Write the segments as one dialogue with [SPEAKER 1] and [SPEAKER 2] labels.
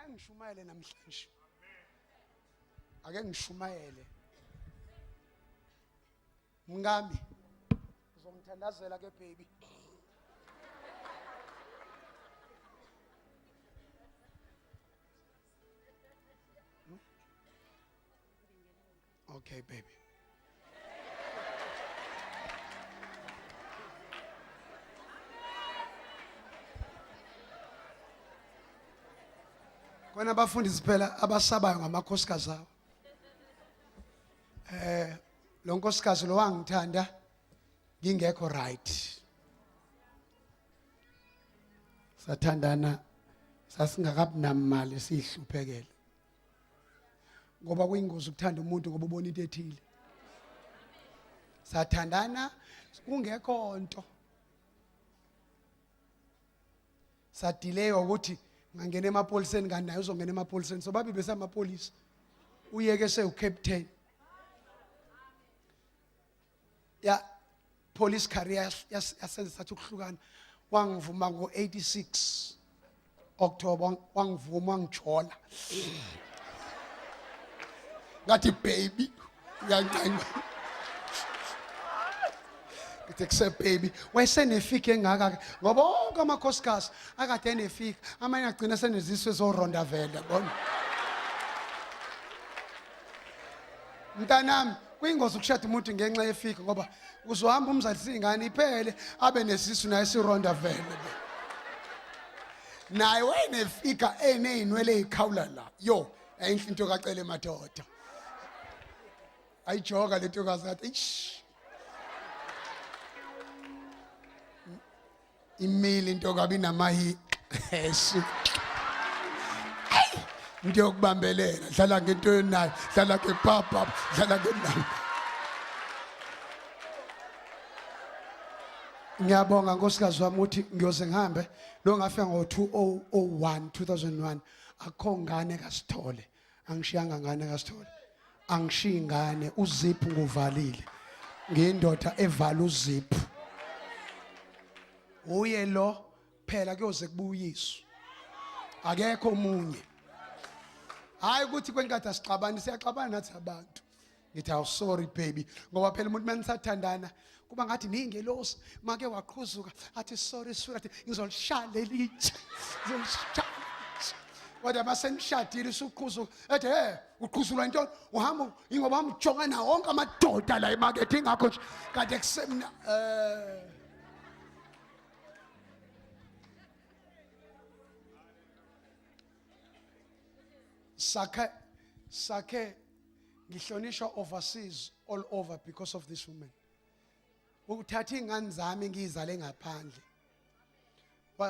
[SPEAKER 1] Ake ngishumayele namhlanje. Ake ngishumayele. Mngami uzongithandazela ke baby. Hmm? Okay baby. Kona abafundisi phela abasabayo ngamakhosikazi awo. Eh lo nkosikazi lo wangithanda ngingekho right. Sathandana sasingakabi namali sihluphekele. Ngoba kuyingozi ukuthanda umuntu ngoba ubona into ethile. Sathandana kungekho nto. Sadileyo ukuthi ngangena emapoliseni kanti naye uzongena emapoliseni so babi besamapolisa uyeke sewucaptain ya police career yasenza sathi ukuhlukana wangivuma ngo-86 October wangivuma wangijola ngathi baby uyancenga ngithi kuse baby wayesenefika engaka ke ngoba onke amakhosikazi akade enefika amanye agcina senezisu ezoronda vele yabona mntanami kuyingozi ukushada umuntu ngenxa yefika ngoba uzohamba umzalisa ingane iphele abe nesisu naye sironda vele naye wayenefika eney'nwele ey'khawula la yo yayinhle into kacele madoda ayijoka le ntokazi ngathi eish imile into kabi namahi esu into yokubambelela dlala ngento yonayo dlala ngepapa dlala ngenamba ngiyabonga nkosikazi wami ukuthi ngiyoze ngihambe lo ngafika ngo-2001 2001 akho ngane kasithole angishiyanga ngane kasithole angishiyi ngane uzip nguvalile ngiyindoda evala uzip uye lo phela kuyoze kubuyiswe akekho omunye hayi ukuthi kwenkathi asixabani siyaxabana nathi abantu ngithi awu sorry baby ngoba phela umuntu manisathandana kuba ngathi niyingelosi make waqhuzuka athi sorry sweetheart ngizolishaya lelitshe ngizolishaya kodwa masenishadile usuqhuzuka ethi he uqhuzulwa intoni uhamba ingoba umjonga nawo wonke amadoda la emakethe ingakho nje kanti ekusemna eh sakhe sakhe ngihlonishwa overseas all over because of this woman ukuthatha ingane zami ngiyizale ngaphandle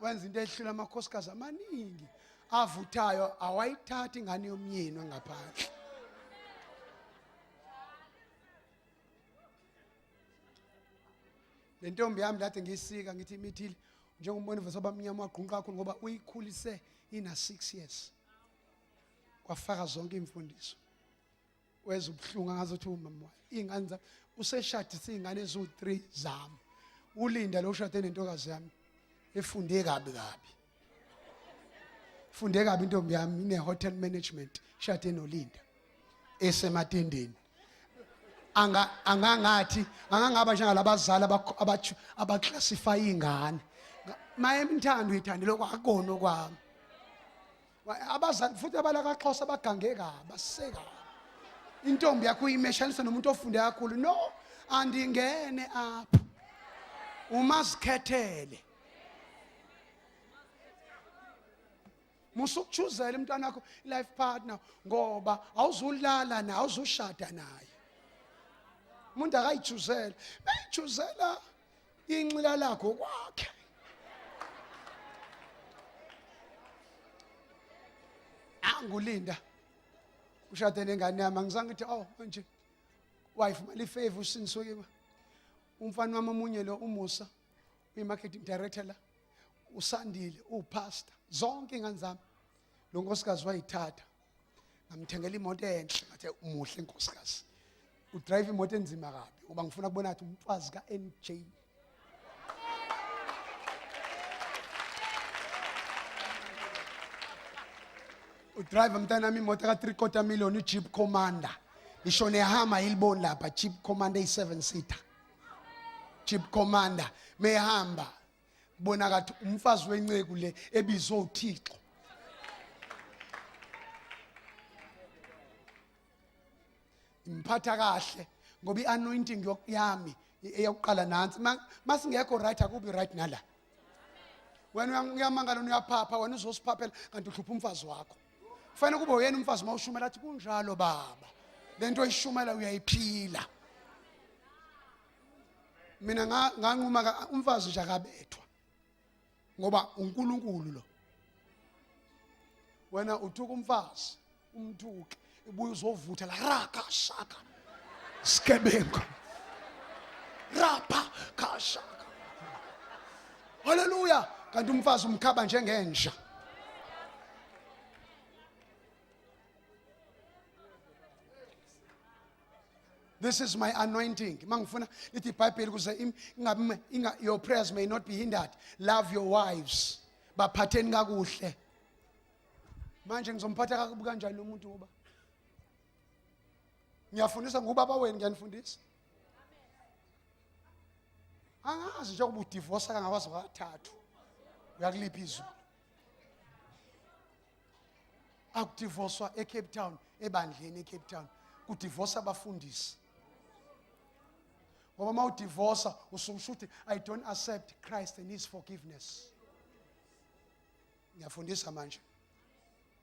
[SPEAKER 1] wenza into ehlula amakhosikazi amaningi avuthayo awayithathi ingane yomyeni wangaphandle le ntombi yami lade ngiyisika ngithi imithile njengombona ivese abamnyama wagqunqa kakhulu ngoba uyikhulise ina 6 years wafaka zonke imfundiso weza ubuhlungu angazothi umama wayo iy'ngane zami useshadise iy'ngane eziwu-three zami ulinda lo ushade nentokazi yami efunde kabi kabi funde kabi intombi yami ine-hotel management shade nolinda esematendeni anga angangathi angangaba njengalabazali abaclassify ingane maye imthando uyithandile kwakona okwami abazali futhi abalakaxhosa bagange kabi baseka intombi yakho uyimeshanisa nomuntu ofunde kakhulu no andingene apho uma zikhethele musa ukuchuzela umntwana wakho life partner ngoba awuzulala naye awuzushada naye umuntu akayichuzele beyichuzela inxila lakho kwakhe angulinda ushade nengane yami angizange ngithi oh manje wife mali favor usindiswe kimi umfana wami omunye lo umusa uyi-marketing director la usandile uwupastor zonke ingane zami lo nkosikazi wayithatha ngamthengela imoto enhle ngathi umuhle nkosikazi udrive imoto enzima kabi ngoba ngifuna kubona ukuthi umfazi ka-NJ Udrive mntanami imoto ka 3/4 million iJeep Commander. Isho nehama iliboni lapha Jeep Commander i7 seater. Jeep Commander mehamba kubona kathi umfazi wenceku le ebizwe uThixo. Imphatha kahle ngoba ianointing yami eyokuqala nansi masingekho right akubi right nala. Wena uyamangala uyaphapha wena uzosiphaphela kanti uhlupha umfazi wakho. Kufanele kube uyena umfazi mawushumela athi kunjalo baba. Lento oyishumela uyayiphila. Mina nganquma umfazi nje akabethwa. Ngoba uNkulunkulu lo. Wena uthuka umfazi, umthuke, ubuye uzovutha la raka shaka. Skebengo. Rapa kashaka. Haleluya, kanti umfazi umkhaba njengenja. This is my anointing. Mangifuna lithi iBhayibheli kuze ingabi inga your prayers may not be hindered. Love your wives. Baphatheni kakuhle. Manje ngizomphatha kakubi kanjani lo muntu ngoba ngiyafundisa ngubaba wenu ngiyanifundisa. Angazi njengoba udivorce kangakwazi kwathathu. Uyakulipha izulu. Akudivoswa eCape Town ebandleni eCape Town kudivosa abafundisi ngoba uma udivosa usukusho ukuthi I don't accept Christ and his forgiveness. Ngiyafundisa manje,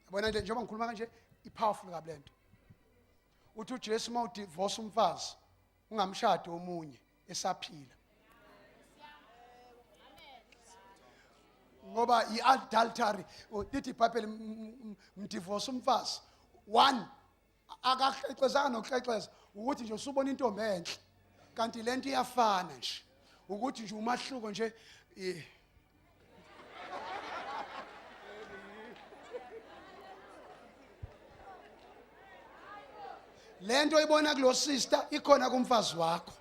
[SPEAKER 1] yabona nje njengoba ngikhuluma kanje i-powerful kabi lento. Uthi uJesu uma udivosa umfazi ungamshadi omunye esaphila, ngoba i-adultery. Lithi iBhayibheli mdivorce umfazi one akahlexezanga nokuhlexeza ukuthi nje usubona intombi enhle kanti lento iyafana nje ukuthi nje umahluko nje lento oyibona kulo sister ikhona kumfazi wakho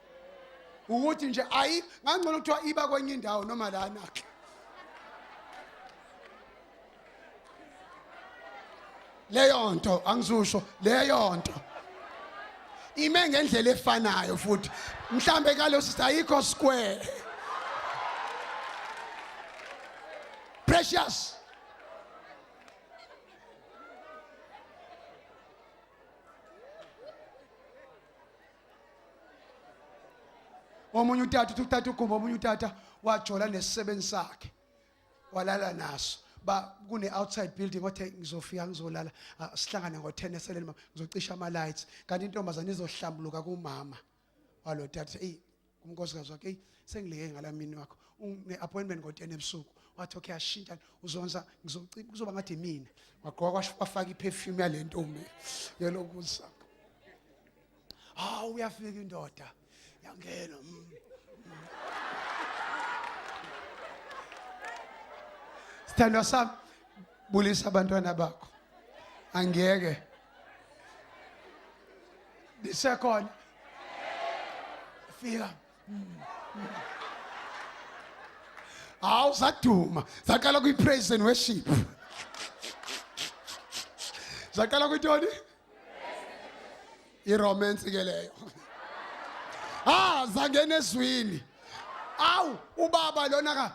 [SPEAKER 1] ukuthi nje ayi ngangcono kuthiwa iba kwenye indawo noma lana ke leyo nto angizusho leyo nto ime ngendlela efanayo futhi mhlambe kalo sister ayikho square precious. Omunye utata uthi utata ugumba omunye utata wajola nesisebenzi sakhe walala naso ba kune outside building othe ngizofika ngizolala sihlangane ngo10 eseleni mama ngizocisha ama lights kanti intombazane izohlambuluka kumama walo tata ey kumnkosikazi wakhe ey sengileke ngalamini wakho une appointment ngo10 ebusuku wathi okay ashintsha uzonza ngizocima kuzoba ngathi mina wagqoka wafaka iperfume yalentombi yalokuza. Hawu uyafika indoda yangena. Sithandwa sami bulisa abantwana bakho angiyeke nisekhona fika. Hawu zaduma zaqala kwi-praise and worship zaqala kwintoni iromance ke leyo. Ah zangena ezwini. Awu ubaba lona ka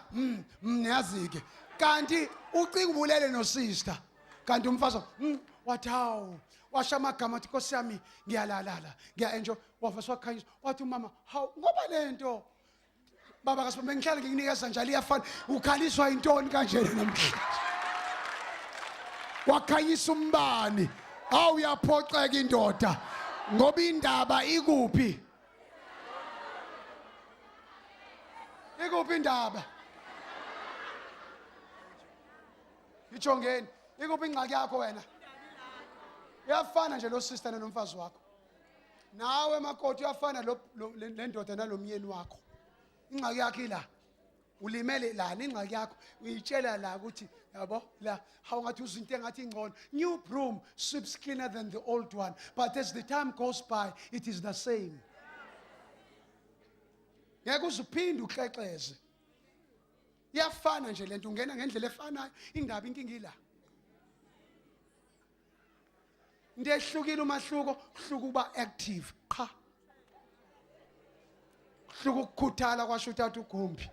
[SPEAKER 1] niyazi ke kanti ucinga ubulele no sister kanti umfazi wathi hawu washa amagama athi Nkosi yami ngiyalalala ngiya enjoy wavase wakhanyisa wathi umama hawu ngoba lento baba kasibambe ngihlale ngikunikeza njalo iyafana ukhaliswa intoni kanjena namhlanje wakhanyisa umbani awu uyaphoxeka indoda ngoba indaba ikuphi ikuphi indaba ijongeni ikuphi ingxaki yakho wena uyafana nje lo sister nomfazi wakho nawe makoti uyafana lo le ndoda nalomyeni wakho ingxaki yakho ila ulimele lana ingxaki yakho uyitshela la ukuthi yabo la how ngathi uzwa into engathi ingcono. New broom sweeps cleaner than the old one, but as the time goes by it is the same. Ngeke uzuphinde uklexeze iyafana nje lento ungena ngendlela efanayo indaba inkinga ila. Into ehlukile, umahluko hluka uba active qha, hluka ukukhuthala, kwasho uthatha ugumbi.